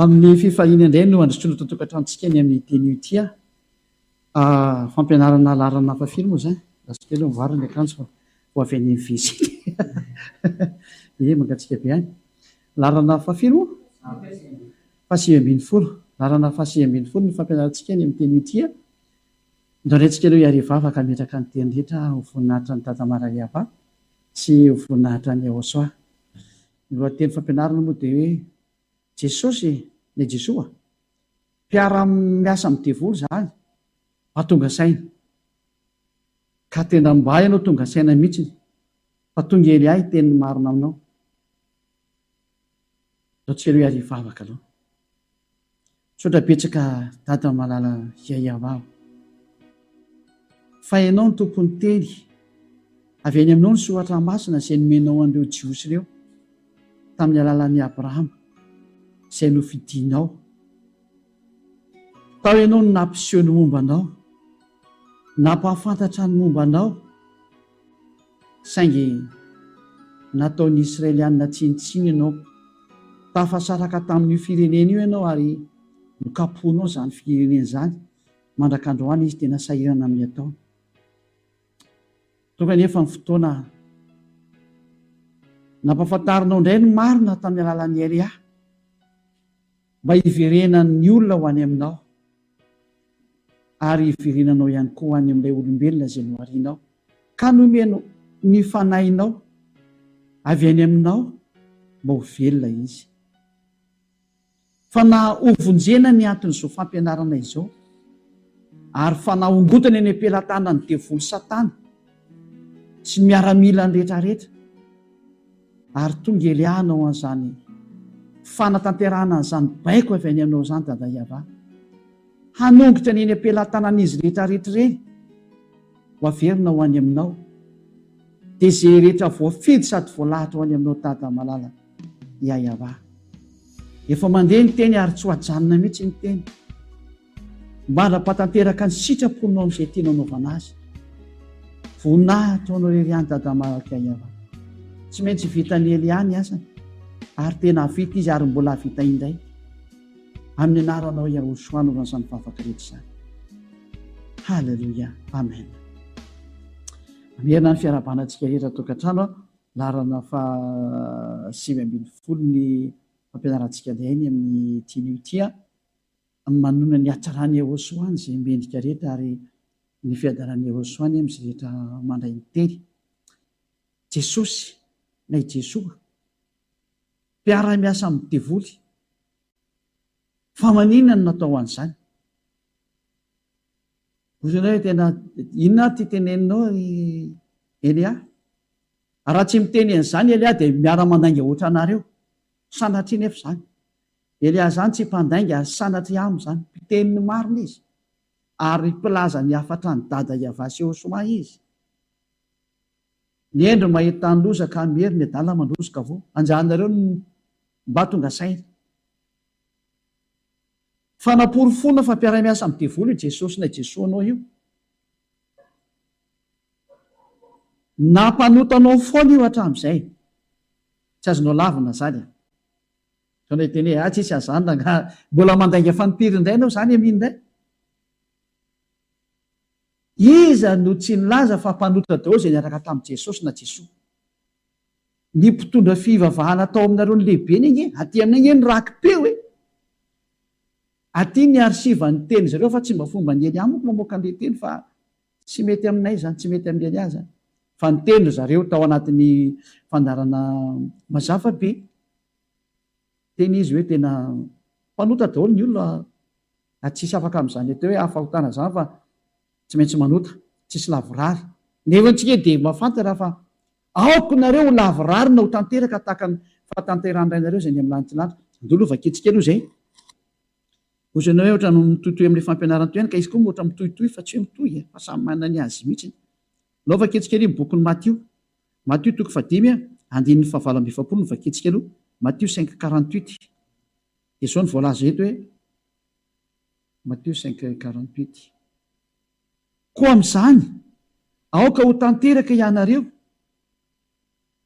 Amin'ny fifaliana indray no androsoana eto an-tokantranontsika ny amin'ny teny io ity ah. Fampianarana laharana hafa firy moa izany? Lasa kely aloha mivarina ny akanjo fa vao avy any WC. Ie, mangatsiaka be any. Laharana fahafiry moa? Fahasivy ambin'ny folo. Laharana fahasivy ambin'ny folo ny fampianarantsika ny amin'ny teny io ity ah. Ndraindraintsika aloha hiarivava ka hametraka ny teny rehetra ho voninahitra an'i Dada Marariaba sy ho voninahitra an'i Yahosoa. Ny lohateny fampianarana moa dia hoe Jesosy na i Jesoa. Mpiara-miasa amin'ny devoly izany mba tonga saina. Ka tena mba ianao tonga saina mihitsiny fa tonga ely ahy hiteny ny marina aminao. Ndao tsika aloha hiarivavaka aloha. Misaotra betsaka Dada malala Yayavava. Fa ianao no tompon'ny teny. Avy any aminao ny soratra masina izay nomenao an'ireo Jiosy ireo tamin'ny alalan'i Abrahama izay nofidinao. Tao ianao no nampiseho ny momba anao, nampahafantatra ny momba anao. Saingy nataon'ny Israelianina tsinontsinona ianao. Tafasaraka tamin'io firenena io ianao ary nokapohinao izany firenena izany mandrak'androany izy tena sahirana amin'ny ataony. Tonga anefa ny fotoana nampahafantarinao indray ny marina tamin'ny alalan'i Elia mba hiverenan'ny olona ho any aminao ary hiverenanao ihany koa ho any amin'ilay olombelona izay noharinao ka nomeno ny fanahinao avy any aminao mba ho velona izy. Fa na hovonjena ny anton'izao fampianarana izao, ary fa na hongotana eny am-pelatanan'ny devoly satana sy ny miaramilany rehetrarehetra, ary tonga Elia hanao an'izany fanatanterahana an'izany baiko avy any aminao izany Dada Yavah, hanongotra ny eny am-pelatanan'izy rehetrarehetra ireny, ho averina ho any aminao, dia izay rehetra voafidy sady voalahatra ho any aminao Dada malala Yayavah. Efa mandeha ny teny ary tsy ho ajanona mihitsy ny teny. Mandra-pahatanteraka ny sitraponao amin'izay tianao anaovana azy. Voninahitra ho anao irery ihany Dada malala Yayavah. Tsy maintsy vitan'i Elia ny asany ary tena hahavita izy ary mbola hahavita indray. Amin'ny anaranao Yahushua anaovana izany vavaka rehetra izany. Haleloia. Amen. Mamerina ny fiarahabana antsika rehetra an-tokantrano laharana faha 19 ny fampianarantsika indray ny amin'ity anio ity. Manonona ny hatsaran'i Yahushua izay mendrika rehetra ary ny fiadaran'i Yahushua anie amin'izay rehetra mandray ny teny. Jesosy na i Jesoa mpiara-miasa amin'ny devoly. Fa maninona no natao an'izany? Hoy ianao hoe tena inona ary ity teneninao ry Elia? Raha tsy miteny an'izany Elia dia miara-mandainga ohatranareo. Sanatria nefa izany. Elia izany tsy mpandainga ary sanatria aminy izany. Mpiteny ny marina izy. Ary mpilaza ny hafatra an'i Dada Yavah sy Yehosua izy. Ny hendry mahita ny loza ka miery, ny adala mandroso ka voa. Anjaranareo ny mba tonga saina. Fanaporofoana fa mpiara-miasa amin'ny devoly io Jesosy na Jesoa anao io. Nampanota anao foana io hatramin'izay. Tsy azonao lavina izany a. Sao ndray hiteny hoe ah tsisy an'izany rangaha. Mbola mandainga fanimpiry indray ianao izany amin'iny indray. Iza no tsy nilaza fa mpanota daholo izay niaraka tamin'i Jesosy na Jesoa? Ny mpitondra fivavahana tao aminareo ny lehibeny ange, aty aminay ange ny raki-peo e! Aty ny archive ny teny zareo fa tsy mba fomban'i Elia manko mamoaka an'ilay teny fa tsy mety aminay izany, tsy mety amin'i Elia izany. Fa niteny ry zareo tao anatin'ny fandaharana mazava be. Niteny izy hoe tena mpanota daholo ny olona ary tsisy afaka amin'izany atao hoe fahotana izany fa tsy maintsy manota, tsisy lavorary. Nefa antsika dia mahafantatra fa aoka nareo ho lavorary na ho tanteraka tahaka ny fahatanterahan'ny Rainareo izay any amin'ny lanitra lanitra. Andeha aloha vakintsika aloha izay. Hoy ianao hoe ohatran'ny mitohitohy amin'ilay fampianarana teo ihany ka izy koa moa ohatran'ny mitohitohy fa tsy hoe mitohy e, fa samy manana ny azy mihitsy. Alao vakintsika aloha ny bokin'i Matio. Matio toko fahadimy andininy fahavalo amby efapolo no vakintsika aloha. Matio 5 48. Dia izao no voalaza eto hoe Matio 5 48. Koa amin'izany, aoka ho tanteraka ianareo,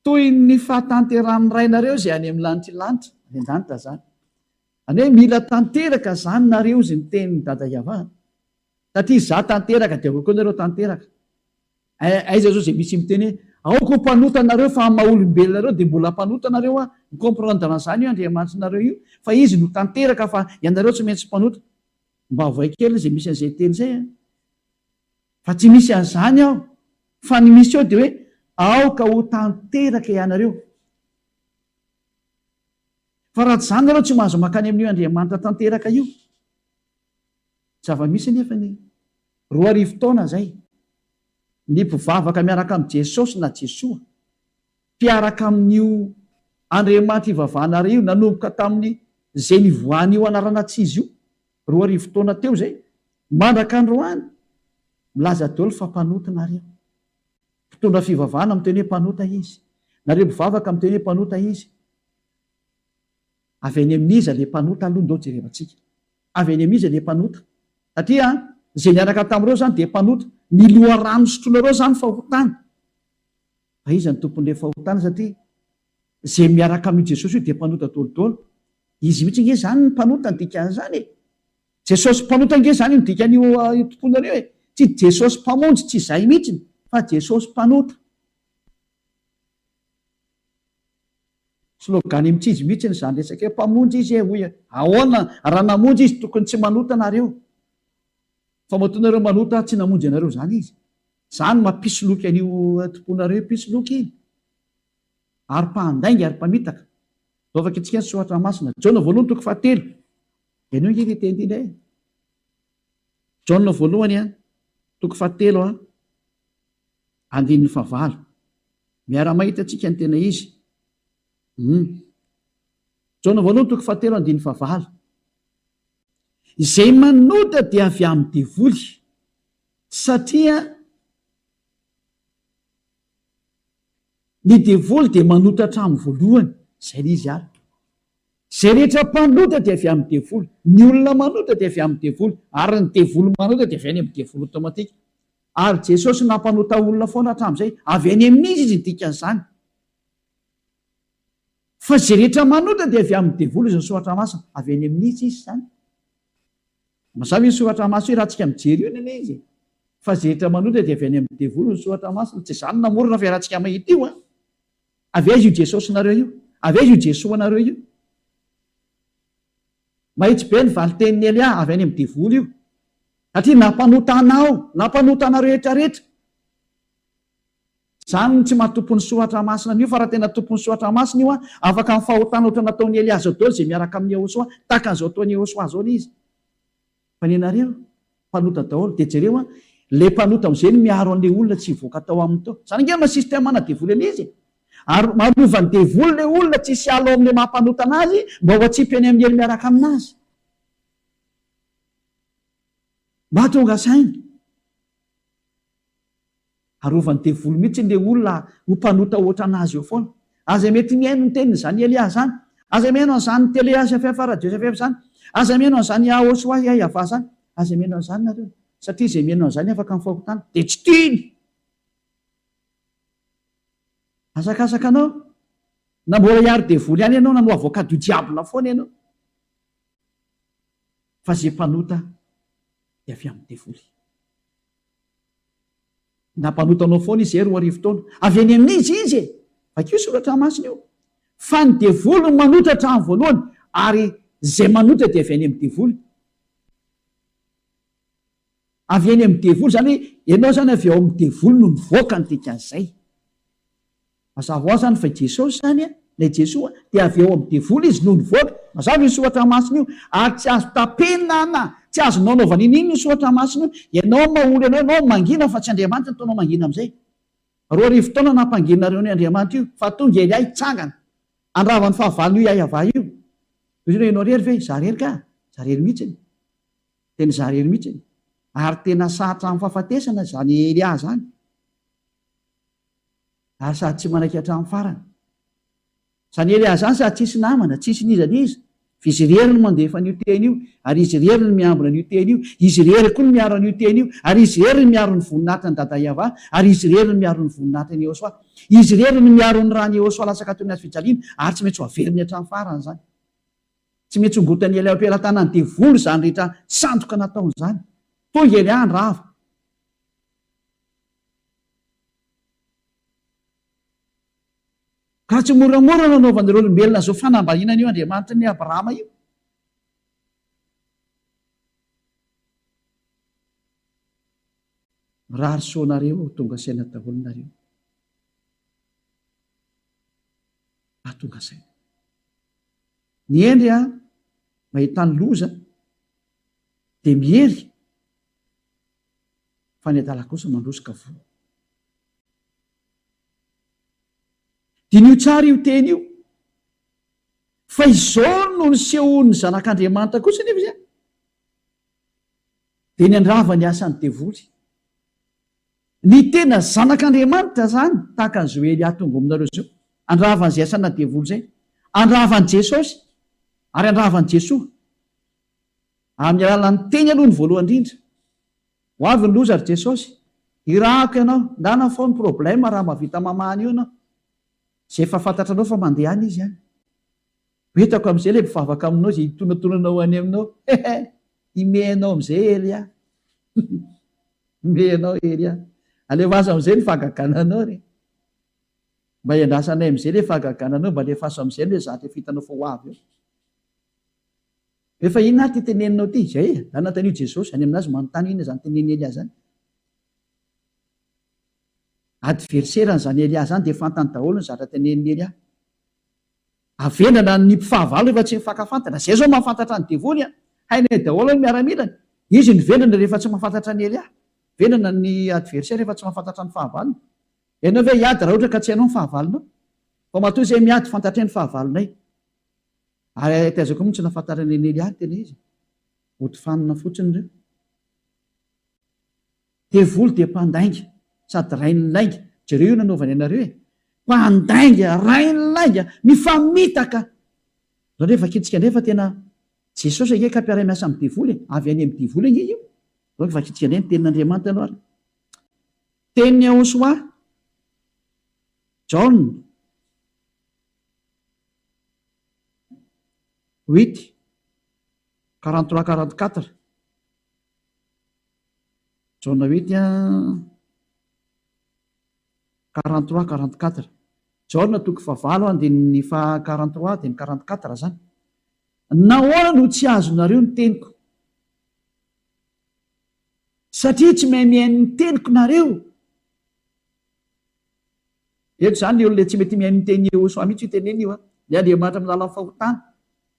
toy ny fahatanterahan'ny Rainareo izay any amin'ny lanitra lanitra, any an-danitra izany. Zany hoe mila tanteraka zany nareo izy ny tenin'i Dada Yavah. Satria za tanteraka dia aoka koa nareo tanteraka. Aiza zao zay misy miteny hoe aoka ho mpanota nareo fa amin'ny maha olombelona nareo dia mbola mpanota nareo an, mi comprendre an'izany io Andriamanitrinareo io fa izy no tanteraka fa ianareo tsy maintsy mpanota. Mba avoay kely izay misy an'izay teny izay an. Fa tsy misy an'izany ao fa ny misy ao dia hoe aoka ho tanteraka ianareo. Fa raha tsy izany nareo tsy mahazo mankany amin'io Andriamanitra tanteraka io. Zava-misy anefa anie, 2000 taona izay, ny mpivavaka miaraka amin'i Jesosy na Jesoa, mpiaraka amin'io Andriamanitra ivavahanareo io nanomboka tamin'ny izay nivoahan'io anarana tsy izy io, 2000 taona teo izay, mandraka androany, milaza daholo fa mpanota nareo. Mpitondra fivavahana miteny hoe mpanota izy. Nareo mpivavaka miteny hoe mpanota izy. Avy any amin'iza le mpanota aloha ndao jerevantsika. Avy any amin'iza le mpanota? Satria izay niaraka tamin'ireo izany dia mpanota. Ny loharano sotroinareo izany fahotana. Fa iza no tompon'ilay fahotana satria izay miaraka amin'io Jesosy io dia mpanota daholo. Izy mihitsy ange izany no mpanota ny dikan'izany e. Jesosy mpanota ange izany no dikan'io tomponareo e. Tsy Jesosy mpamonjy, tsy izay mihitsy fa Jesosy mpanota. Slogan mitsizy mihitsiny izany resaka io, mpamonjy izy e hoy ahoana raha namonjy izy tokony tsy manota nareo fa matoa nareo manota tsy namonjy anareo izany izy, izany mampisoloky an'io tomponareo io mpisoloky iny ary mpandainga ary mpamitaka. Zao vakintsika ny soratra masina, Jaona voalohany toko fahatelo, henoy ange ity teny ity indray e, Jaona voalohany a, toko fahatelo a, andininy fahavalo. Miara-mahita antsika ny tena izy. Hum. Jaona voalohany toko fahatelo andininy fahavalo. Izay manota dia avy amin'ny devoly, satria ny devoly dia manota hatramin'ny voalohany. Izay ilay izy ary. Izay rehetra mpanota dia avy amin'ny devoly. Ny olona manota dia avy amin'ny devoly. Ary ny devoly manota dia avy any amin'ny devoly automatique. Ary Jesosy nampanota olona foana hatramin'izay. Avy any amin'iza izy ny dikan'izany? Fa izay rehetra manota dia avy amin'ny devoly hoy ny soratra masina. Avy any amin'iza izy izany? Mazava io soratra masina io raha tsika mijery io anie izy e. Fa izay rehetra manota dia avy any amin'ny devoly hoy ny soratra masina. Tsy izany namorona fa iarahantsika mahita io an. Avy aiza io Jesosinareo io? Avy aiza io Jesoanareo io? Mahitsy be ny valin-tenin'i Elia, avy any amin'ny devoly io. Satria nampanota anao, nampanota anareo rehetra rehetra. Izany no tsy maha tompon'ny soratra masina an'io, fa raha tena tompon'ny soratra masina io an, afaka amin'ny fahotana ohatra nataon'i Elia zao daholo izay miaraka amin'i Yehosoa, tahaka an'izao ataon'i Yehosoa zao ilay izy. Fa ny anareo, mpanota daholo. Dia jereo an, ilay mpanota amin'izay no miaro an'ilay olona tsy hivoaka tao aminy tao. Izany ange maha système ana devoly an'izy e. Ary marovan'ny devoly ilay olona tsy hisy hiala ao amin'ilay maha mpanota anazy mba ho atsipy any amin'ny helo miaraka aminazy. Mba tonga saina. Arovan'ny devoly mihitsy ilay olona ho mpanota ohatran'azy eo foana. Aza mety mihaino ny tenin'izany Elia izany. Aza mihaino an'izany télé HFF radio HFF izany. Aza mihaino an'izany Yahoshua Yahvah izany. Aza mihaino an'izany nareo. Satria izay mihaino an'izany afaka amin'ny fahotana. Dia tsy tiany! Asakasaka anao. Na mbola hiaro devoly ihany ianao na no avocat du diable foana ianao. Fa izay mpanota dia avy amin'ny devoly. Nampanota anao foana izy 2000 taona. Avy any amin'iza izy e? Vakio soratra masina io. Fa ny devoly no manota hatramin'ny voalohany ary izay manota dia avy any amin'ny devoly. Avy any amin'ny devoly, izany hoe ianao izany avy ao amin'ny devoly no nivoaka ny dikan'izay. Mazava ho azy izany fa i Jesosy izany, ilay Jesoa, dia avy ao amin'ny devoly izy no nivoaka. Mazava io soratra masina io. Ary tsy azo tapenana, tsy azonao anaovana iniana io soratra masina io. Ianao mahory anao, ianao mangina fa tsy Andriamanitra no ataonao mangina amin'izay. 2000 taona nampanginareo an'io Andriamanitra io, fa tonga Elia hitsangana, handrava ny fahavalon'io Yahweh io. Hoy izy hoe, ianao irery ve? Izaho irery ka! Izaho irery mihitsy. Tena izaho irery mihitsy. Ary tena sahy hatramin'ny fahafatesana izany Elia izany. Ary sady tsy manaiky hatramin'ny farany. Izany Elia izany sady tsisy namana, tsisy n'iza n'iza, fa izy irery no mandefa an'io teny io, ary izy irery no miambina an'io teny io, izy irery koa no miaro an'io teny io, ary izy irery no miaro ny voninahitry ny Dada Yavah, ary izy irery no miaro ny voninahitry ny Yehosua. Izy irery no miaro ny ran'i Yehosua latsaka teo amin'ny hazo fijaliana, ary tsy maintsy ho averiny hatramin'ny farany izany. Tsy maintsy hongotan'i Elia am-pelatanan'ny devoly izany rehetra sandoka nataony izany. Tonga Elia handrava. Ka tsy moramora no anaovan'ireo olombelona izao fanambaniana an'io Andriamanitry ny Abrahama io. Mirary soa anareo ho tonga saina daholo nareo. Hahatonga saina. Ny hendry a, mahita ny loza dia miery fa ny adala kosa mandroso ka voa. Diniho tsara io teny io. Fa izao no nisehoan'ny Zanak'Andriamanitra kosa anefa izany. Dia ny handrava ny asan'ny devoly. Ny tena Zanak'Andriamanitra izany, tahaka an'izao Elia tonga ao aminareo izao, handrava an'izay asana devoly izay. Handrava an'i Jesosy, ary handrava an'i Jesoa. Amin'ny alalan'ny teny aloha ny voalohany indrindra. Ho avy ny loza ry Jesosy. Irahako ianao. Ndana fao ny problème raha mahavita mamaha an'io ianao. Izay efa fantatranao fa mandeha any izy any. Ho hitako amin'izay ilay mpivavaka aminao izay hitonantonana ho any aminao. Hehe! Himehy anao amin'izay Elia. Himehy anao Elia. Alefaso amin'izay ny fahagagana anao re. Mba hiandrasanay amin'izay ilay fahagagana anao, mba alefaso amin'izay ilay zatra efa hitanao fa ho avy eo. Efa inona ary ity teneninao ity? Izay e! Za nanontany io Jesosy, any aminazy manontany inona izany tenenin'i Elia izany. Adversaire-ny izany Elia izany dia fantany daholo ny zatra tenenin'i Elia. Avendrana ny mpifahavalo rehefa tsy mifankafantatra. Zay zao mahafantatra ny devoly an! Hainay daholo ny miaramilany. Izy no vendrana rehefa tsy mahafantatra an'i Elia. Vendrana ny adversaire rehefa tsy mahafantatra ny fahavalony. Ianao ve hiady raha ohatra ka tsy hainao ny fahavalonao? Fa matoa izay miady fantatray ny fahavalonay. Ary aiza koa moa tsy nahafantarana an'i Elia ny tena izy? Mody fanina fotsiny ireo. Devoly dia mpandainga sady rain'ny lainga. Jereo io nanaovany anareo e! Mpandainga, rain'ny lainga, mifamitaka. Zao ndray vakintsika ndray fa tena Jesosy ange ka mpiara-miasa amin'ny devoly e! Avy any amin'ny devoly ange io. Zao vakintsika ndray ny tenin'Andriamanitra aloha ary. Tenin'i Yahoshuah, Jaona. Huit, 43, 44. Jaona huit, 43, 44. Jaona toko fahavalo andininy faha 43 dia ny 44 izany. Nahoana no tsy azonareo ny teniko? Satria tsy mahay mihaino ny teniko nareo. Eto izany ilay olona tsy mety mihaino ny tenin'i Yehosua mihitsy io teneniny io an! Ilay Andriamanitra amin'ny lalan'ny fahotana.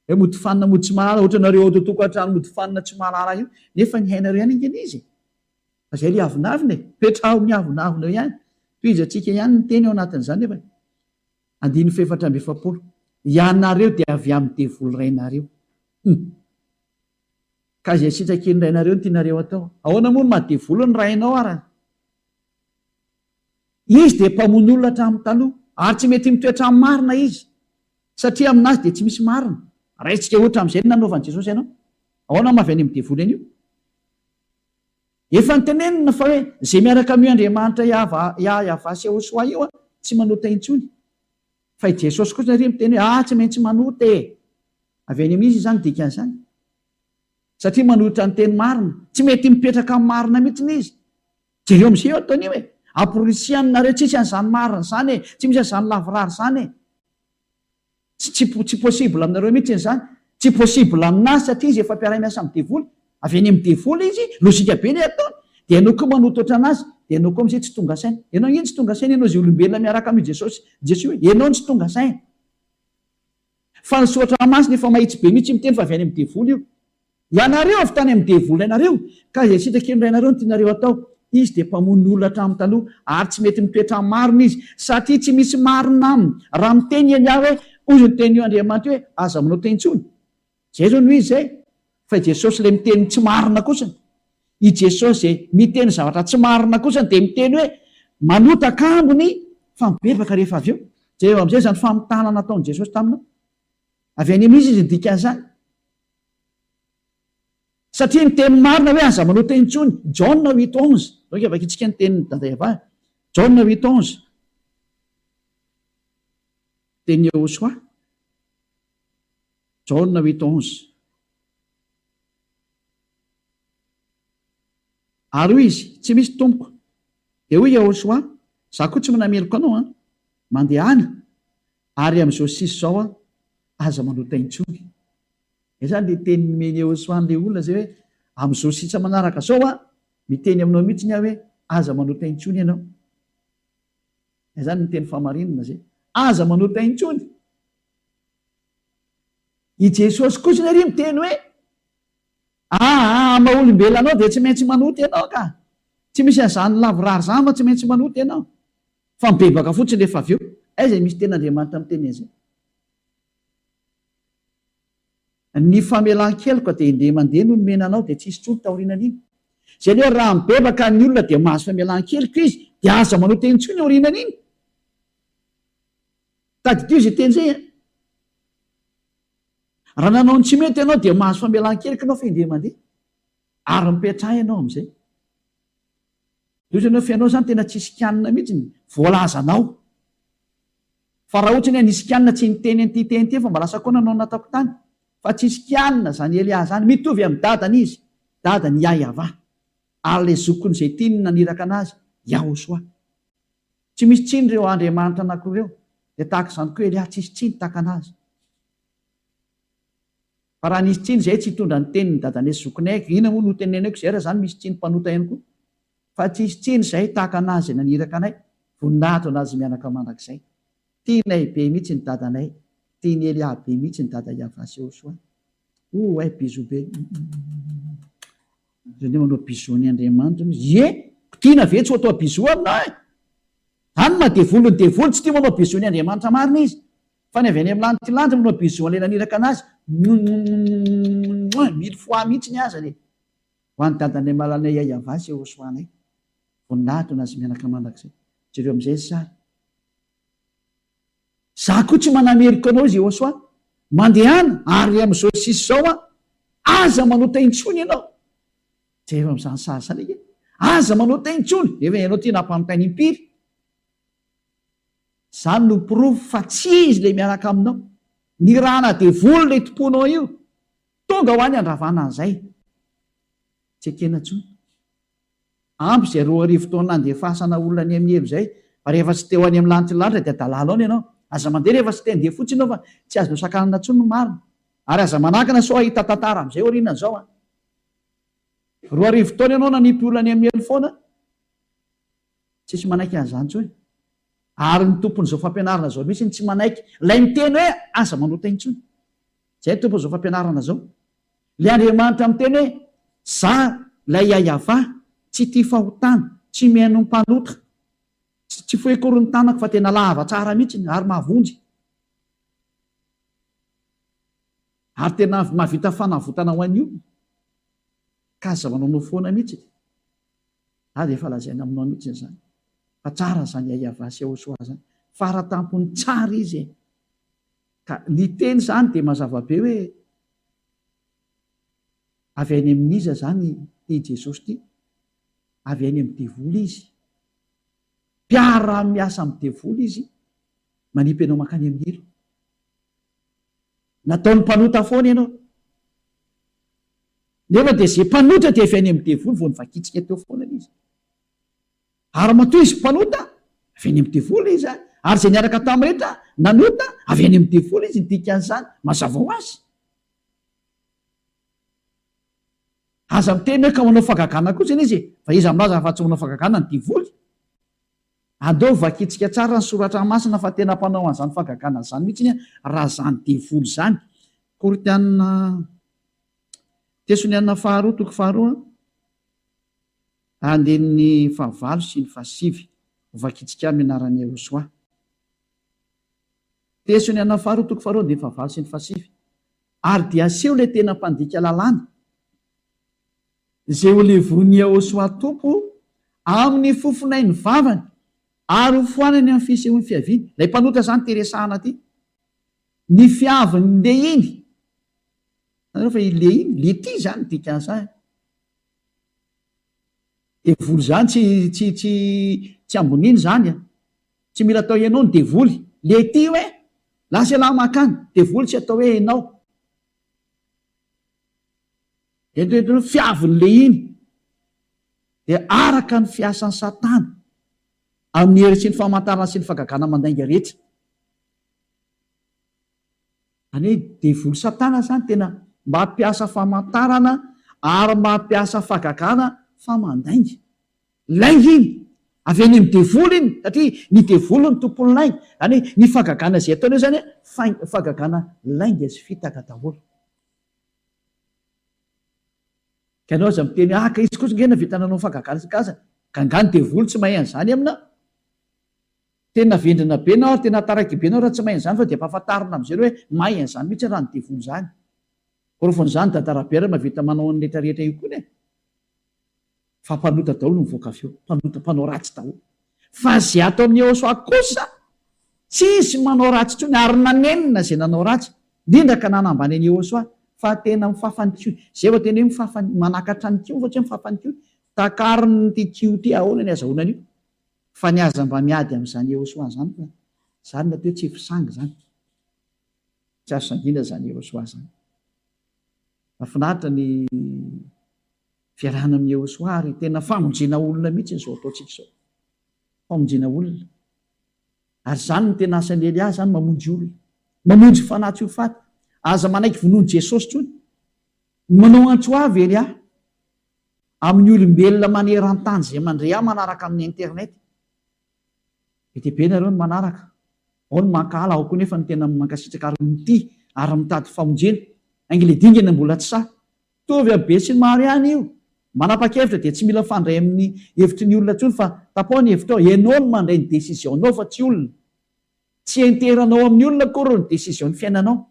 Hoe mody fanina mody tsy mahalala, ohatra anareo ao an-tokantrano mody fanina tsy mahalala io, nefa ny hainareo ihany ange ilay izy e! Fa izay ilay avonavona e! Petraho miavonavona eo ihany. Tohizantsika ihany ny teny ao anatin'izany nefa. Andininy fahefatra amby 40. Ianareo dia avy amin'ny devoly rainareo. Hum! Ka izay sitrakin'ny rainareo no tianareo atao. Ahoana moa no maha devoly ny rainao ara? Izy dia mpamono olona hatramin'ny taloha, ary tsy mety mitoetra amin'ny marina izy, satria aminazy dia tsy misy marina. Raisitsika ohatra amin'izay ny nanaovan'i Jesosy anao. Ahoana no maha avy any amin'ny devoly an'io? Efa notenenina fa hoe izay miaraka amin'io Andriamanitra Yahweh sy Yahoshuah io tsy manota intsony. Fa i Jesosy kosa ary miteny hoe ah tsy maintsy manota e! Avy any amin'iza izany dikan'izany? Satria manohitra ny teny marina. Tsy mety mipetraka amin'ny marina mihitsy izy. Jereo amizay io ataony io e! Amporisihany nareo tsisy an'izany marina izany e! Tsy misy an'izany lavorary izany e! Tsy tsy tsy possible aminareo mihitsy izany! Tsy possible aminazy satria izy efa mpiara-miasa amin'ny devoly! Avy any amin'ny devoly izy, logique be ilay ataony! Dia ianao koa manoto ohatranazy, dia ianao koa amizay tsy tonga saina! Ianao ange no tsy tonga saina ianao izay olombelona miaraka amin'io Jesosy Jesoa io e! Ianao no tsy tonga saina! Fa ny soratra masina efa mahitsy be mihitsy miteny fa avy any amin'ny devoly io. Ianareo avy tany amin'ny devoly rainareo, ka izay sitraky ny rainareo no tianareo atao. Izy dia mpamono olona hatramin'ny taloha, ary tsy mety mitoetra amin'ny marina izy, satria tsy misy marina aminy. Raha miteny i Elia hoe, Hoy ny tenin'io Andriamanitra io hoe, Aza manao teny intsony. Izay izao no izy izay. Fa i Jesosy ilay miteny tsy marina kosany. I Jesosy izay miteny zavatra tsy marina kosany dia miteny hoe manota kambony fa mibebaka rehefa avy eo. Jereo amin'izay izany famitahana nataon'i Jesosy taminao. Avy any amin'iza izy ny dikan'izany? Satria ny teny marina hoe aza manota intsony. Jaona huit onze. Donc vakintsika ny tenin'i Dada Eva. Jaona huit onze. Tenin'i Yehosoa. Jaona huit onze. Ary hoy izy, Tsy misy, Tompoko. Dia hoy Yehosua, Izaho koa tsy manameloka anao an! Mandehana, ary amin'izao sisa izao an, aza manota intsony. Izay izany ilay teny nomen'i Yehosua an'ilay olona izay hoe, Amin'izao sisa manaraka izao an, miteny aminao mihitsy aho hoe, aza manota intsony ianao. Izay izany ny teny fahamarinana izay. Aza manota intsony. I Jesosy kosa ary miteny hoe, Aa, maha olombelona anao dia tsy maintsy manota ianao ka. Tsy misy an'izany lavorary izany fa tsy maintsy manota ianao. Fa mibebaka fotsiny rehefa avy eo. Aiza misy tenin'Andriamanitra miteny an'izay? Ny famelan-keloka dia indray mandeha no nomena anao dia tsisy intsony taorianan'iny. Izay hoe raha mibebaka ny olona dia mahazo famelan-keloka izy dia aza manota intsony aorianan'iny. Tadidio izay teny izay an! Raha nanao ny tsy mety ianao dia mahazo famelan-keloka ianao fa indray mandeha. Ary mipetraha ianao amin'izay. Dia ohatrany hoe fa ianao izany tena tsisy kianina mihitsy ny voalazanao. Fa raha ohatrany hoe nisy kianina tsy niteny an'ity teny ity fa mba lasa koa nanao ny nataoko tany. Fa tsisy kianina izany Elia izany. Mitovy amin'i dadany izy. Dadany Yahyaavah. Ary ilay zokiny izay tiany naniraka an'azy, Yahoshuah. Tsy misy tsiny ireo andriamanitra anankiroa ireo, dia tahaka izany koa Elia, tsisy tsiny tahaka an'azy. Fa raha nisy tsiny izay tsy hitondra ny tenin'i dadanay sy zokinay, inona moa no hoteneniko izay raha izany misy tsiny mpanota ihany koa? Fa tsisy tsiny izay tahaka an'azy izay naniraka anay, voninahitra ho an'azy mianaka mandrakizay. Tianay be mihitsy ny dadanay, tian'i Elia be mihitsy ny dada Yavah sy Yehosua. Ouh ouais bisous be. Zareo nge manao bisous an'i Andriamanitra hono izy. Ie! Ko tiana ve tsy ho atao bisous aminao e! Zany no maha devoly ny devoly, tsy tia manao bisous an'i Andriamanitra marina izy. Fa ny avy any amin'ny lantilanty manao bisous an'ilay naniraka anazy, mouimouimouimouimouimouim, mille fois mihitsy ny azany e! Ho an'i dadanay malanay Yayavah sy Yehosua-nay. Voninahitra ho an'azy mianaka mandrakizay. Jereo amin'izay ny sary. Za koa tsy manameloka anao izy Yehosua. Mandehana ary amin'izao sisa izao an, aza manota intsony ianao. Jereo amin'izany sary izany ange. Aza manota intsony. Nefa ianao ity nampanotaina impiry. Izany no porofo fa tsy izy ilay miaraka aminao. Ny rana devoly ilay tomponao io. Tonga ho any handravana an'izay. Tsy ekena intsony. Ampy izay 2000 taona nandefasana olona any amin'ny helo izay, fa rehefa tsy te ho any amin'ny lanitry ny lanitra dia adalala aona ianao. Aza mandeha rehefa tsy te handeha fotsiny ianao fa tsy azonao sakanana intsony ny marina. Ary aza manakana sao hahita tantara amin'izay aorianan'izao an. 2000 taona ianao nanipy olona any amin'ny helo foana, tsisy manaiky an'izany intsony. Ary ny tompon'izao fampianarana izao mihitsy no tsy manaiky ilay miteny hoe aza manota intsony. Izay ny tompon'izao fampianarana izao. Ilay Andriamanitra miteny hoe, Za ilay Yayavah, tsy tia fahotana, tsy mihaino ny mpanota. Tsy fohy akory ny tanako fa tena lava tsara mihitsy ary mahavonjy. Ary tena mahavita fanavotana ho an'ny olona. Ka aza manaonao foana mihitsy. Za dia efa lazaina aminao mihitsy izany. Fa tsara izany Yayavah sy Yahosoa izany. Faratampony tsara izy e. Ka ny teny izany dia mazava be hoe avy any amin'iza izany ity Jesosy ity? Avy any amin'ny devoly izy. Mpiara-miasa amin'ny devoly izy, manipy anao mankany amin'ny helo. Nataony mpanota foana ianao. Nefa dia izay mpanota dia avy any amin'ny devoly vao nivakitsika teo foana izy. Ary matoa izy mpanota, avy any amin'ny devoly izy, ary izay niaraka tamin'ny rehetra nanota, avy any amin'ny devoly izy, ny dikan'izany, mazava ho azy. Aza miteny hoe ka manao fahagagana kosa anie izy e, fa iza milaza fa tsy manao fahagagana ny devoly? Andao vakintsika tsara ny soratra masina fa tena mpanao an'izany fahagagana izany mihitsy raha izany devoly izany. Korintiana Tesoniana faharoa toko faharoa. Andininy fahavalo sy ny fahasivy, Hovakintsika amin'ny anaran'i Yehosua. Tesony ana faharoa toko faharoa andininy fahavalo sy ny fahasivy. Ary dia aseho ilay tena mpandika lalàna, izay ho levonin'i Yehosua Tompo amin'ny fofonain'ny vavany, ary ho foanany amin'ny fisehoan'ny fiaviany. Ilay mpanota izany ity resahana ity. Ny fiavin'ny lehiny. Hitanareo fa i lehiny, lety izany ny dikan'izany. Devoly zany tsy tsy tsy tsy amboniny zany a! Tsy mila atao enao ny devoly. Le ty hoe lasa elah makany, devoly tsy atao hoe enao. Ento eto ny fiavin'le iny dia araka ny fiasan'i Satana amin'ny hery sy ny famantarana sy ny fagagana mandainga rehetra. Izany hoe devoly satana izany tena mampiasa famantarana ary mampiasa fagagana fa mandainga. Lainga iny! Avy any amin'ny devoly iny satria ny devoly no tompon'ny lainga. Izany hoe ny fagagana izay ataony eo izany fagagana lainga sy fitaka daholo. Ka ianao aza miteny hoe ah ka izy kosa nge nahavita nanao fagagana isan-karazany. Ka angaha ny devoly tsy mahay an'izany amina? Tena vendrana be nao ary tena taraiky be nao raha tsy mahay an'izany fa dia ampahafantarina amin'izay hoe mahay an'izany mihitsy raha ny devoly izany. Porofon'izany Dada Rabera mahavita manao an'ny rehetra rehetra io koa e. Fa mpanota daholo no mivoaka avy eo. Mpanota, mpanao ratsy daholo. Fa izay ato amin'i Yehosua kosa, tsisy manao ratsy intsony ary nanenina izay nanao ratsy, indrindra ka nanambany an'i Yehosua, fa tena mifafa ny kiho. Izay vao tena hoe mifafa, manakatra ny kiho fa tsy hoe mifafa ny kiho. Takariny ity kiho ity, ahoana ny azahoana an'io? Fa ny aza mba miady amin'izany Yehosua izany fa izany no atao hoe tsy fisangy izany. Tsy azo sangiana izany Yehosua izany. Mahafinaritra ny fiarahana amin'i Yehosua ary tena famonjena olona mihitsy izao ataontsika izao. Famonjena olona. Ary izany no tena asan'i Elia izany, mamonjy olona. Mamonjy fanahy tsy ho faty. Aza manaiky vonoin'i Jesosy intsony. Manao antso avo Elia amin'ny olombelona maneran-tany izay mandre ahy manaraka amin'ny internet. Be dia be nareo no manaraka. Ao ny mankahala, ao koa nefa ny tena mankasitraka ary mitia ary mitady famonjena. Aingy le dingana mbola tsy sahy. Mitovy amin'ny be sy ny maro ihany io. Manapa-kevitra dia tsy mila mifandray amin'ny hevitry ny olona intsony fa tapaho ny hevitrao. Ianao no mandray ny décision-nao fa tsy olona. Tsy enteranao amin'ny olona akory ny décision-ny fiainanao.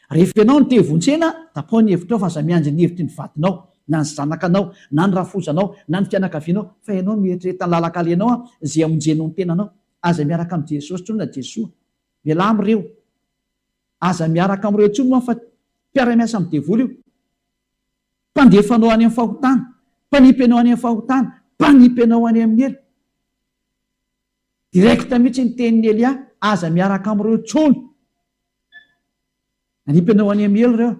Rehefa ianao no te vonjena, tapaho ny hevitrao fa aza miandry ny hevitry ny vadinao, na ny zanakanao, na ny rafozanao, na ny fianakavianao fa ianao no mieritrereta ny lalan-kalehanao izay hamonjenao ny tenanao. Aza miaraka amin'i Jesosy intsony na Jesoa. Mialà amin'ireo. Aza miaraka amin'ireo intsony moa fa mpiara-miasa amin'ny devoly io. Mpandefa anao any amin'ny fahotana, mpanipy anao any amin'ny fahotana, mpanipy anao any amin'ny helo. Direct mihitsy ny tenin'i Elia, aza miaraka amin'ireo intsony. Nanipy anao any amin'ny helo ireo.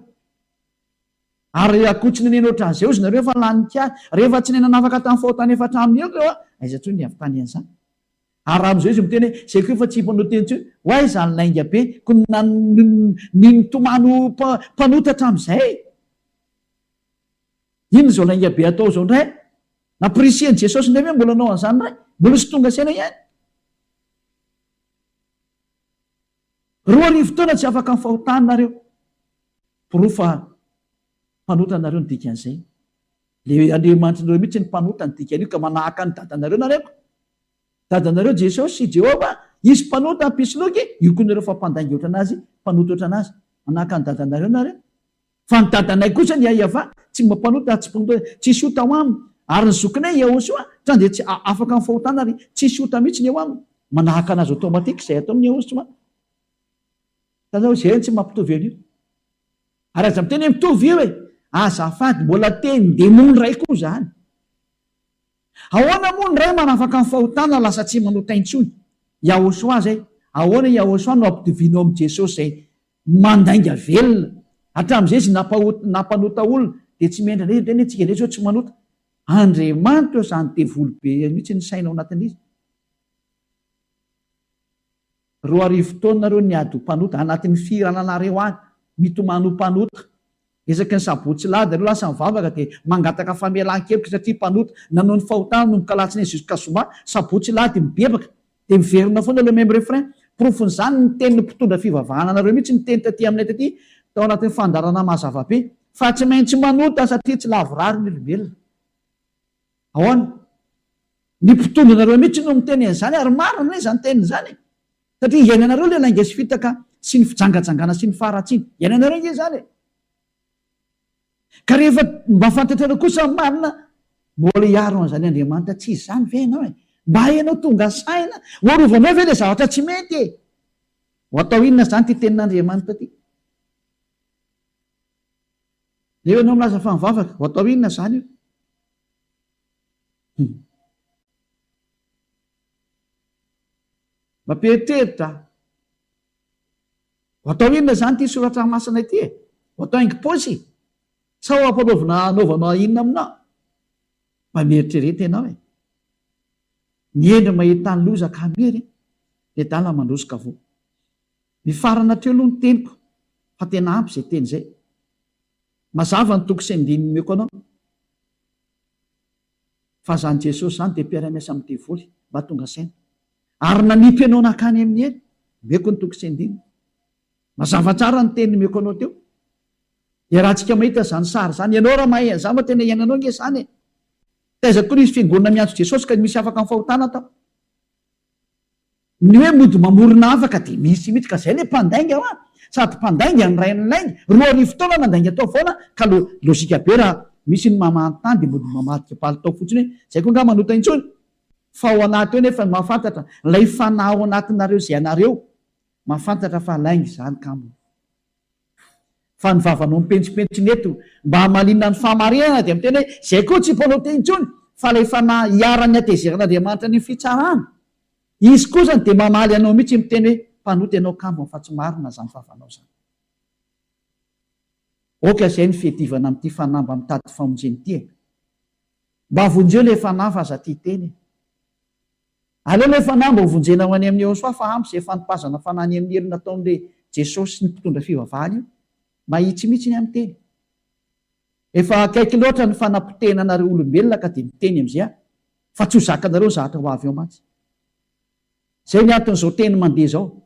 Ary akoho tsy naneno ohatran'izay ozy nareo fa lany kah. Rehefa tsy nanafaka tamin'ny fahotana efa hatramin'ny helo ireo, aiza intsony ny hahavitany an'izany. Ary raha amin'izao izy miteny hoe zay koa efa tsy mpanao teny intsony, ho aiza ny lainga be ko ny nitomany ho mpanota hatramin'izay. Inona izao lainga be atao izao indray? Nampirisihan'i Jesosy indray ve mbola hanao an'izany indray? Mbola tsy tonga saina ihany. 2000 taona tsy afaka amin'ny fahotana nareo. Porofo fa mpanota nareo ny dikan'izay. Le Andriamanitrareo mihitsy ny mpanota ny dikan'io ka manahaka ny dadanareo nareo ko. Dadanareo Jesosy sy Jehovah, izy mpanota mpisoloky, io koa nareo fa mpandainga ohatran'azy, mpanota ohatran'azy. Manahaka ny dadanareo nareo. Fa ny dadanay kosa ny Yahvah tsy mba mpanota ary tsy mpanota, tsisy ota ao aminy. Ary ny zokinay Yahoshuah tran dia tsy afaka amin'ny fahotana ary tsisy ota mihitsy ny eo aminy. Manahaka anazy automatique izay ataony Yahoshuah. Hitanao izay no tsy mampitovy an'io. Ary aza miteny hoe mitovy io e! Azafady, mbola tenin-demony iray koa izany. Ahoana moa ny ray manafaka ny fahotana lasa tsy manota intsony? Yahoshuah izay. Ahoana Yahoshuah no ampitovianao amin'i Jesosy izay mandainga velona hatramin'izay izy nampanota olona dia tsy mendrika indray miteny hoe tsika indray zao tsy manota. Andriamanitra ô izany devoly be mihitsy ny saina ao anatin'izy. 2000 taona nareo niady ho mpanota anatin'ny fihirananareo any mitomany ho mpanota Isaky ny sabotsy lahady nareo lasa mivavaka dia mangataka famelan-keloka satria mpanota, nanao ny fahotana nanomboka alatsinainy jusqu'à zoma, sabotsy lahady mibebaka dia miverina foana le même refrain. Porofon'izany ny tenin'ny mpitondra fivavahana anareo mihitsy niteny taty aminay taty tao anatin'ny fandaharana mazava be fa tsy maintsy manota satria tsy lavorary ny olombelona. Ahoana? Ny mpitondra anareo mihitsy no miteny an'izany ary marina anie izany teniny izany e! Satria iainanareo ilay lainga sy fitaka sy ny fijangajangana sy ny faharatsiana. Iainanareo ange izany e! Ka rehefa mba fantatrareo kosa ny marina, mbola hiaro an'izany Andriamanitra tsy izy izany ve ianao e? Mba ianao tonga saina, ho arovanao ve ilay zavatra tsy mety e? Ho atao inona izany ity tenin'Andriamanitra ity? Eo ianao milaza fa mivavaka, ho atao inona izany io? Hum. Mampieritreritra aho. Ho atao inona izany ity soratra masina ity e? Ho atao haingom-paosy? Sao ampanaovina hanaovana inona aminao? Mba mieritrereta ianao e! Ny hendry mahita ny loza ka miery, ny adala mandroso ka voa. Mifarana hatreo aloha ny teniko fa tena ampy izay teny izay. Mazava ny toko sy andininy omeko anao. Fa izany Jesosy izany dia mpiara-miasa amin'ny devoly, mba tonga saina. Ary nanipy anao nankany amin'ny helo. Omeko ny toko sy andininy. Mazava tsara ny teny nomeko anao teo. Dia raha tsika mahita izany sary izany, ianao raha mahay an'izany fa tena iainanao ange izany e! Taiza koa nisy fiangonana miantso Jesosy ka misy afaka amin'ny fahotana tao? Ny hoe mody mamorona afaka dia misy mihitsy ka izay ilay mpandainga hoa! Sady mpandainga ny rain'ny lainga, 2000 taona nandainga tao foana ka lo logika be raha misy ny mamahantany dia mody mamadika palitao fotsiny hoe izay koa angaha manota intsony? Fa ao anaty ao nefa ny mahafantatra, ilay fanahy ao anatinareo izay anareo mahafantatra fa lainga izany kamo. Fa ny vavanao mipentimpentina eto mba hamaliana ny fahamarinana dia miteny hoe izay koa tsy mpanota intsony fa ilay fanahy iharan'ny hatezeran'Andriamanitra ny fitsarana. Izy kosany dia mamaly anao mihitsy miteny hoe mpanota ianao kambony fa tsy marina izany vavanao izany. Ok izay ny fiadivana amin'ity fanahy mba mitady famonjena ity e. Mba vonjeo ilay fanahy fa aza tia tena e. Aleo ilay fanahy mba ho vonjena ho any amin'i Yehosua fa ampy izay fanipazana fanahy any amin'ny helo nataon'ilay Jesosy sy ny mpitondra fivavahana io. Mahitsy mihitsy ny amin'ny teny. Efa akaiky loatra ny fanapotehana anareo olombelona ka dia miteny amin'izay aho fa tsy ho zakanareo ny zavatra ho avy eo mantsy. Izay ny anton'izao teny mandeha izao.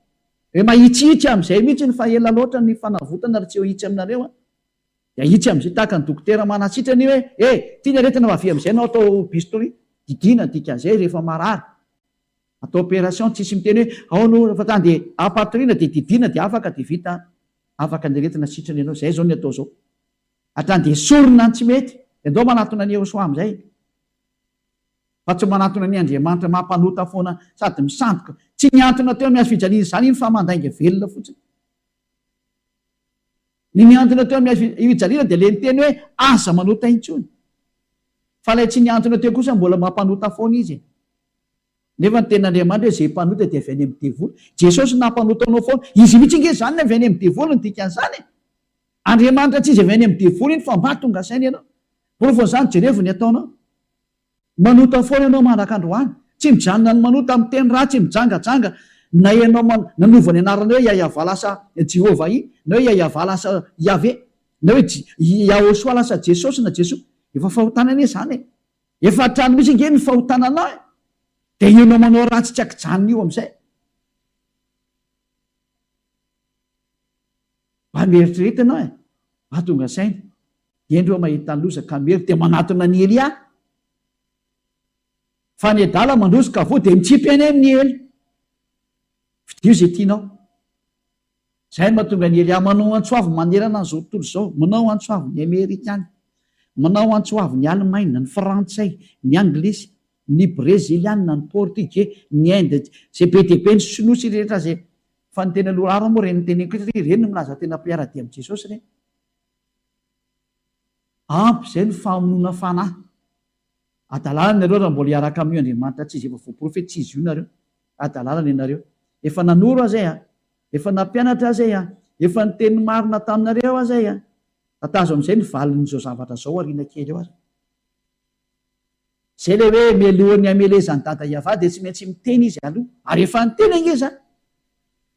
Hoe mahitsihitsy amin'izay mihitsy ny fa ela loatra ny fanavotana ry tsy ho hitsy aminareo an. Dia ahitsy amin'izay tahaka ny dokotera manasitrana io hoe eh! Ity ny aretina fa avia amin'izay ianao atao bistouri, didiana ny dikan'izay rehefa marary. Atao opération tsisy miteny hoe ao no fa tany dia ampatoriana dia didiana dia afaka dia vita afaka ny aretina sitrana ianao. Izay izao ny atao izao. Hatrany dia esorina ny tsy mety. Dia ndao manatona an'i Yehosua amin'izay. Fa tsy manatona an'i Andriamanitra mampanota foana sady misandoka. Tsy nihantona teo amin'ny hazo fijaliana izany iny fa mandainga velona fotsiny. Ny nihantona teo amin'ny hazo fijaliana dia ilay niteny hoe aza manota intsony. Fa ilay tsy nihantona teo kosa mbola mampanota foana izy e. Nefa ny tenin'Andriamanitra hoe izay mpanota dia avy any amin'ny devoly. Jesosy nampanota anao foana. Izy mihitsy ange izany no avy any amin'ny devoly ny dikan'izany e. Andriamanitra tsy izy avy any amin'ny devoly iny fa mba tonga saina ianao. Porofon'izany jerevo ny ataonao. Manota foana ianao mandraka androany. Tsy mijanona ny manota, miteny ratsy, mijangajanga. Na ianao nanova ny anarana hoe Yayavah lasa Jehovah-i, na hoe Yayavah lasa Yahveh, na hoe Yahoshua lasa Jesosy na Jesoa. Efa fahotana anie izany e. Efa hatrany mihitsy ange ny fahotana anao e. Dia ianao manao ratsy tsy ankijanona io amin'izay. Mba mieritrereta ianao e. Mba tonga saina. Hendry eo mahita ny loza ka miery dia manatona an'i Elia. Fa ny adala mandroso ka voa dia mitsipy any amin'i Ely. Fidio izay tianao. Izay no mahatonga an'i Elia manao antso avo manerana an'izao tontolo izao. Manao antso avo ny Amerikana. Manao antso avo ny Alemaina, ny Frantsay, ny Anglisy, ny Breziliana, ny Portugais, ny Inde, izay be dia be, ny Sinoa sy rehetra izay. Fa ny tena loharano moa ireny teneniko ireny satria ireny no milaza tena mpiara-dia amin'i Jesosy ireny. Ampy izay ny famonoana fanahy. Adalana nareo raha mbola hiaraka amin'io Andriamanitra tsy izy efa voaporofo hoe tsy izy io nareo. Adalana ianareo. Efa nanoro aza eh. Efa nampianatra aza eh. Efa niteny ny marina taminareo aza eh. Tatazo amin'izay ny valin'izao zavatra izao aoriana kely eo ary. Izay ilay hoe mialohan'ny hamelezan'i Dada Yavah dia tsy maintsy miteny izy aloha. Ary efa niteny ange za.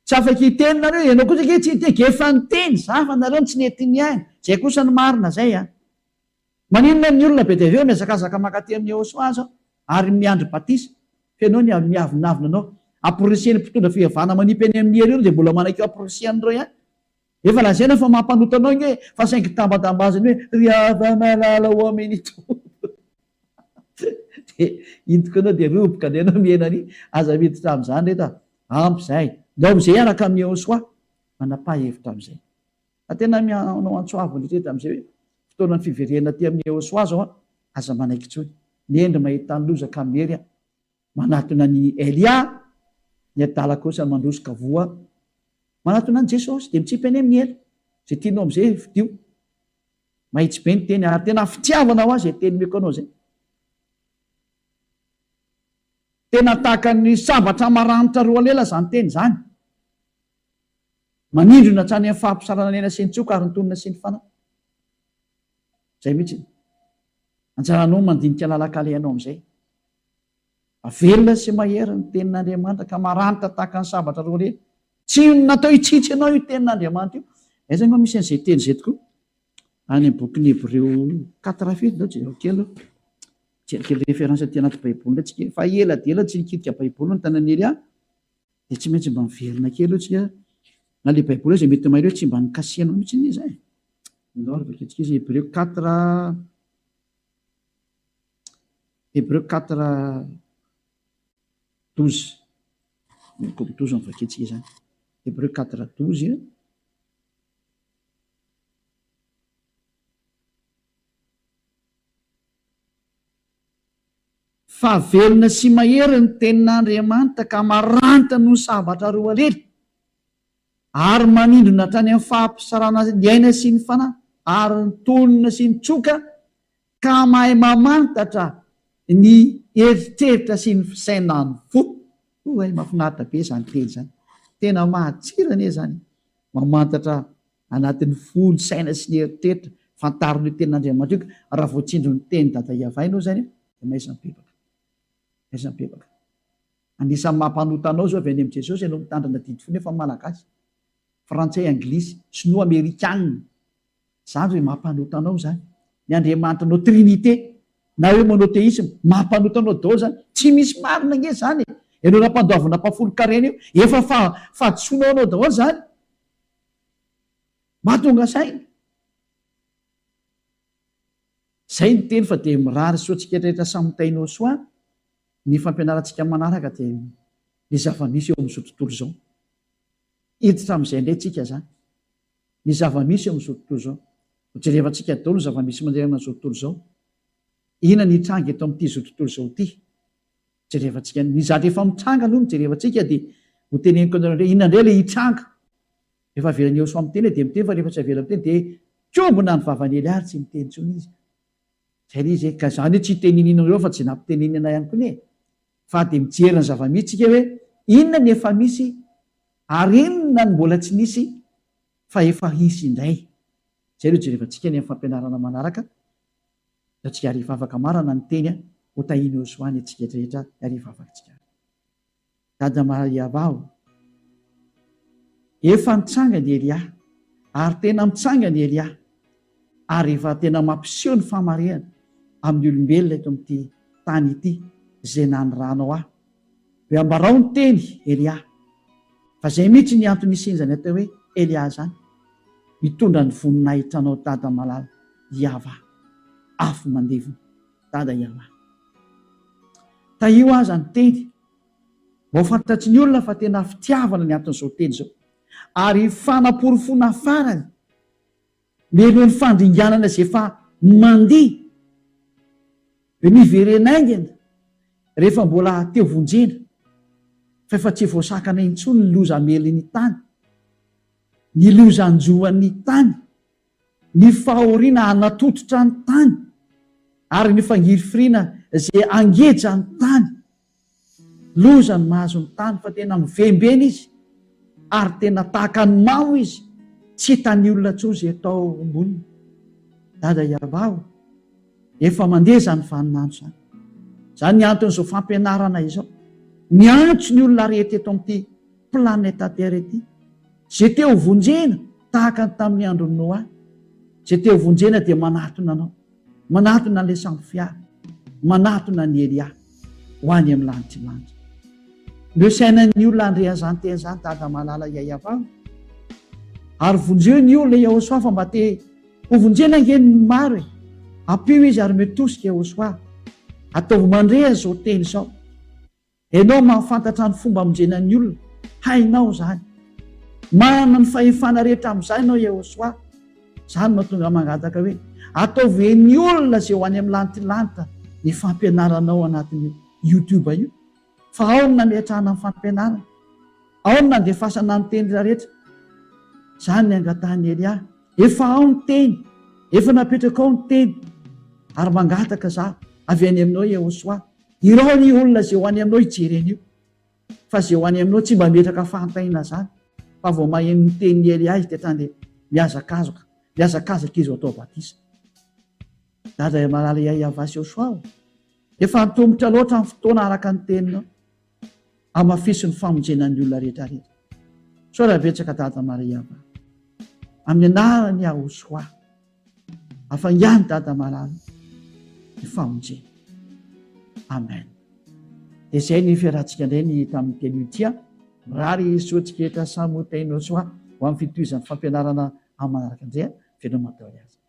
Tsy afaka hiteny nareo, ianao kosa ange tsy hiteny, efa niteny za fa nareo no tsy nety nihaino. Zay kosa no marina zay an. Maninona ny olona be dia be mihazakazaka mankaty amin'i Yehosua zao ary miandry batisa? F'enao ny miavonavona anao. Amporisihan'ny mpitondra fivavahana manipy any amin'ny helo io dia mbola manaiky eo amporisihan'ireo ihany. Efa lazaina fa mampanota anao ange fa saingy tambatambaziny hoe ry hava-malala ho amin'ny Tompo. Dia intiko anao dia roboka indray anao mihena any. Aza miditra amin'izany reto a. Ampy izay. Ndao amin'izay hiaraka amin'i Yehosua. Manapaha hevitra amin'izay. Fa tena manao antso avo indrindra amin'izay hoe fotoanan'ny fiverenana aty amin'i Yehosua izao an. Aza manaiky intsony. Ny hendry mahita ny loza ka miery an. Manatona an'i Elia, ny adala kosa mandroso ka voa. Manatona an'i Jesosy, dia mitsipy any amin'ny ela. Izay tianao amin'izay fidio. Mahitsy be ny teny ary tena fitiavana ho ahy izay teny omeko anao izay. Tena tahaka ny sabatra maranitra roa lela izany teny izany. Manindrona hatrany amin'ny fahampisarana ny aina sy ny tsoka ary ny tonona sy ny fanahy. Zay mihitsy. Anjaranao ny mandinika lalan-kalehanao amin'izay. Fa velona sy mahery ny tenin'Andriamanitra ka maranitra tahaka ny sabatra roa leha. Tsy natao hitsitsy anao io tenin'Andriamanitra io. Aiza moa misy an'izay teny izay tokoa? Any amin'ny bokin'ny Hebreo quatre firy izao jereo kely aloha. Mijery kely référence aty anaty baiboly indray tsika. Efa ela dia ela tsy nikitika baiboly ny tanan'i Elia. Dia tsy maintsy mba miverina kely aloha tsika. Na ilay baiboly aza mety mahay hoe tsy mba nikasihanao mihitsy anie izay. Andao ary vakintsika izy Hebreo quatre Hebreo quatre 12. Miaraka 12 no vakintsika izany. Hebreo quatre 12. Fa velona sy mahery ny tenin'Andriamanitra ka maranitra noho ny sabatra roalely, ary manindrona hatrany amin'ny fahampisarahana ny aina sy ny fanahy ary ny tonona sy ny tsoka, ka mahay mamantatra ny eritreritra sy ny fisainan'ny fo. Oay, mahafinaritra be izany teny izany. Tena mahatsira anie izany e! Mamantatra anatin'ny fo, ny saina sy ny eritreritra, fantaro ny tenin'Andriamanitra io ka raha voatsindron'ny teny Dada Iavah ianao izany dia mahaiza mibebaka. Mahaiza mibebaka. Anisan'ny mampanota anao izao avy any amin'i Jesosy ianao mitandrina didy fo nefa Malagasy, Frantsay, Anglisy, Sinoa, Amerikana. Izany ve mampanota anao izany? Ny Andriamanitra anao Trinité na hoe monothéisme, mampanota anao daholo izany. Tsy misy marina ange izany e! Ianao nampandoavina ampahafolon-karena io, efa fahadisoanao anao daholo izany. Mahatonga saina. Zay ny teny fa dia mirary soa antsika rehetra samy tainao soa ny fampianarantsika manaraka dia ny zava-misy eo amin'izao tontolo izao. Hiditra amin'izay indray tsika zany. Ny zava-misy eo amin'izao tontolo izao. Ho jerevantsika daholo ny zava-misy manerana an'izao tontolo izao. Inona ny hitranga eto amin'ity izao tontolo izao ity. Jerevantsika ny zavatra efa mitranga aloha no jerevantsika dia ho teneniko anareo indray inona indray ilay hitranga. Rehefa avelan'i Yehosua miteny dia miteny fa rehefa tsy avela miteny dia kombona ny vavan'i Elia ary tsy miteny intsony izy. Zay ilay izy e. Ka izany hoe tsy hiteny iniana ireo fa tsy nampitenenina ihany koa anie. Fa dia mijery ny zava-misy tsika hoe inona ny efa misy ary inona ny mbola tsy nisy fa efa hisy indray. Izay no jerevantsika any amin'ny fampianarana manaraka. Ataontsika ary hivavaka marana ny teny ho tahian'i Yehosua ny antsika rehetra ary hivavaka tsika ary. Dada Maria o! Efa nitsangana i Elia, ary tena mitsangana i Elia, ary efa tena mampiseho ny fahamarihana amin'ny olombelona eto amin'ity tany ity izay nanirahanao ahy. Hoe ambarao ny teny, Elia. Fa izay mihitsy ny antony nisian'izany atao hoe Elia izany, hitondra ny voninahitranao Dada malala Yavah, afo mandevona. Dada Yavah. Tahio aza ny teny. Mba ho fantatry ny olona fa tena fitiavana ny anton'izao teny izao. Ary fanaporofoana farany mialoha ny fandringanana izay efa mandeha dia miverena haingana rehefa mbola te hovonjena fa efa tsy voasakana intsony ny loza hamely ny tany, ny loza hanjo an'ny tany. ny fahoriana hanatototra ny tany, ary ny fangirifiriana izay hangeja ny tany. Loza ny mahazo ny tany fa tena mivembena izy, ary tena tahaka ny mamo izy, tsy hitan'ny olona intsony izay atao amboniny. Dada Iavah o, efa mandeha izany vaninandro izany. Izany ny anton'izao fampianarana izao. Miantso ny olona rehetra eto amin'ity planeta Terre ity. Izay te ho vonjena, tahaka ny tamin'ny andron'i Noa, izay te ho vonjena dia manatona anao, manatona an'ilay sambo fiara, manatona an'i Elia, ho any amin'ny lanitr'i lanitra. Omeo saina ny olona handre an'izany teny izany, Dada malala Yayavah. Ary vonjeo ny olona Yahosoa fa mba te ho vonjena ange ny maro e. Ampio izy ary omeo tosika Yahosoa. Ataovy mandre an'izao teny izao. Ianao mahafantatra ny fomba hamonjena ny olona, hainao izany. Manana ny fahefana rehetra amin'izany ianao Yehosua. Izany no mahatonga ahy mangataka hoe, ataovy hen'ny olona izay ho any amin'ny lantilanitra ny fampianaranao anatin'io YouTube io. Fa ao no nametrahana ny fampianarana. Ao no nandefasana ny teny rehetra. Izany ny angatahan'i Elia. Efa ao ny teny. Efa napetraka ao ny teny. Ary mangataka izaho avy any aminao Yehosua. Irao ny olona izay ho any aminao hijery an'io. Fa izay ho any aminao tsy mba metraka fahantaina izany, fa vao maheno ny tenin'i Elia izy dia hatrany dia mihazakazaka, mihazakazaka izy ho atao batisa. Dada malala Yahya sy Joshua o! Efa antomotra loatra ny fotoana araka ny teninao. Hamafiso ny famonjena ny olona rehetra rehetra. Misaotra betsaka Dada Maria va. Amin'ny anaran'i Yahushua. Afaingano Dada malala ny famonjena. Amen. Dia izay ny fiarahantsika indray ny tamin'ny teny ity. Mirary soa antsika rehetra samy ho tahin'i Yahoshuah ho amin'ny fitohizan'ny fampianarana amin'ny manaraka indray. Veloma daholo aza.